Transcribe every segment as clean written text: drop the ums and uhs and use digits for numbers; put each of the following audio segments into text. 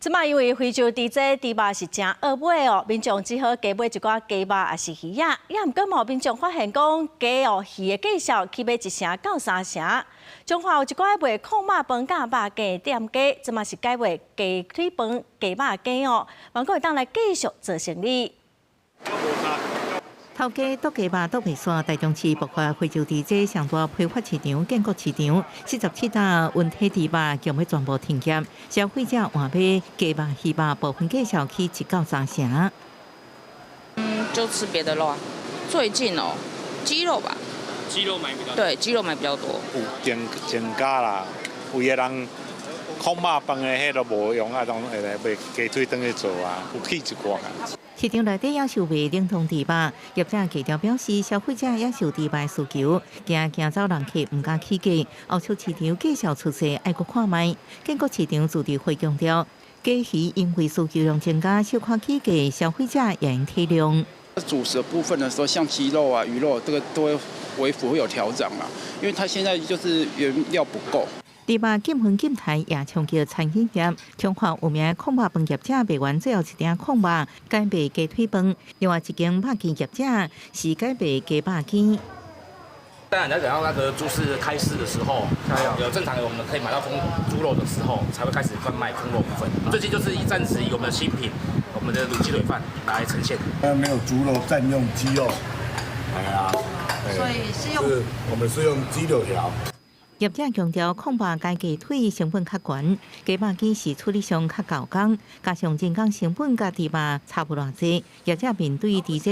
這擺因為非洲豬瘟，豬肉是誠惡買哦，民眾只好加買一寡雞肉抑是魚仔。也毋過嘛，民眾發現講雞哦魚的價數起碼1成到3成。彰化有一寡賣炕肉飯佮肉羹的店家，這擺是改賣雞腿飯、雞肉羹哦，望閣會當來繼續做生意。頭家剁雞肉剁袂煞，台中市爆發非洲豬瘟上大批發市場建國市場，47搭溫體豬肉強欲全部停業，消費者換買雞肉、魚肉部分價數起1到3成。嗯，就吃別的肉啊。最近哦，雞肉吧。雞肉買比較多。對，雞肉買比較多。有增加啦，有的人炕肉飯的彼都無用啊，攏會來賣雞腿轉去做啊，有起一寡啊。市場內底也售賣冷凍豬肉，業者低調表示，消費者也受豬肉的需求，驚驚走人客毋敢起價，後續市場繼續出勢，愛閣看覓。建國市場自治會強調，雞魚因為需求量增加，小可起價，消費者也應體諒。主食部分的時候，像雞肉啊、魚肉，這個都會微幅會有調整啦，因為它現在就是原料不夠。豬肉禁巡禁台也衝擊餐飲業，彰化有名的炕肉飯業者賣完最後一鼎炕肉，改賣雞腿飯；另外一間肉羹業者是改賣雞肉羹。當然，你要等到那個豬市開市的時候，有正常的我們可以買到空豬肉的時候，才會開始販賣空肉部分。最近就是以暫時以我們的新品，我們的滷雞腿飯來呈現。沒有豬肉，暫用雞肉。係啊，所以是用，我們是用雞柳條。業者強調，炕肉加雞腿成本較懸，雞肉羹是處理上較厚工，加上人工成本佮豬肉差無偌濟。業者面對佇這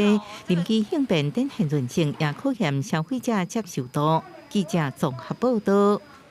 臨機應變展現韌性，也考驗消費者接受度。記者綜合報道。